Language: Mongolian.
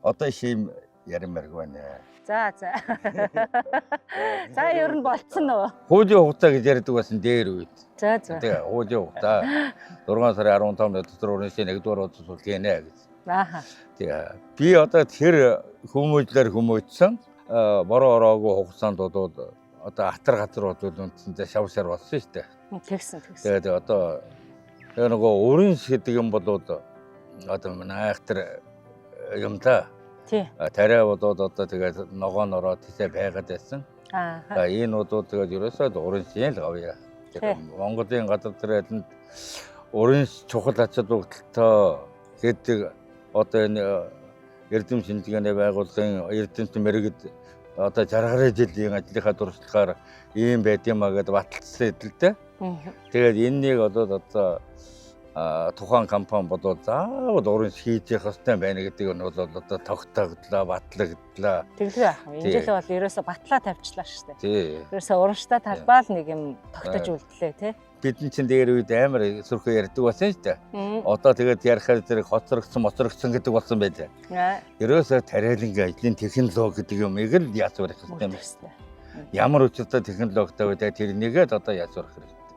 Одоо шим яримарг байна. За. За, ер нь болцсон уу? Хуулийн хугацаа гэж ярьдаг байсан дээр үед. За. Тэгээ хуулийн хугацаа 6 сарын 15-нд дотор уран шийн 1-р удаа хийнэ гэж. Тэгээ би одоо тэр хүмүүжлэр хүмүүжсэн бороо ороогүй хугацаанд бол одоо атар газар бол үндсэндээ шав шар болсон шүү дээ. Тэгсэн. Тэгээд одоо тэгээ нөгөө уран гэдэг юм бол одоо манай айхтар юм та. Тий. Тариа болоод одоо тэгээд ногоон ороод тийсээ байгаад байсан. За, энэ удаа тэгээд ерөөсөө л уран шийн л авъя. Тий. Монголын газар дээр алинд уран чухал ач холбогдолтой гэдэг одоо энэ эрдэм шинжилгээний байгууллагын эрдэмтэн мэрэгд одоо 60 гаруй жилийн ажлынхаа туршлагаар ийм байд юм а гэдээ баталсан хэдэлтэй. Тэгээд энэнийг одоо тухайн компани болоод заавал уран хийж явах хэрэгтэй байна гэдэг нь бол одоо тогтооглоо, батлагдлаа. Тэглээ яах вэ? Энэ Тий. жил бол ерөөсө батлаа тавьчлаа шүү дээ. Тий. Ерөөсө урамштай талбай л нэг юм тогтож үлдлээ тий. Бидний чинь дээр үед амар сүрхөө ярьдаг байсан шүү дээ. Одоо тэгээд ярихаар зэрэг хоцрогдсон, моцрогдсон гэдэг болсон байлаа. Ерөөсөө тариалангийн ажлын технологи гэдэг юмыг л яц барих хэрэгтэй юм. Мөрдөх хэрэгтэй. Ямар учиртай технологитой вэ? Тэрнийгээ л одоо яц барих хэрэгтэй.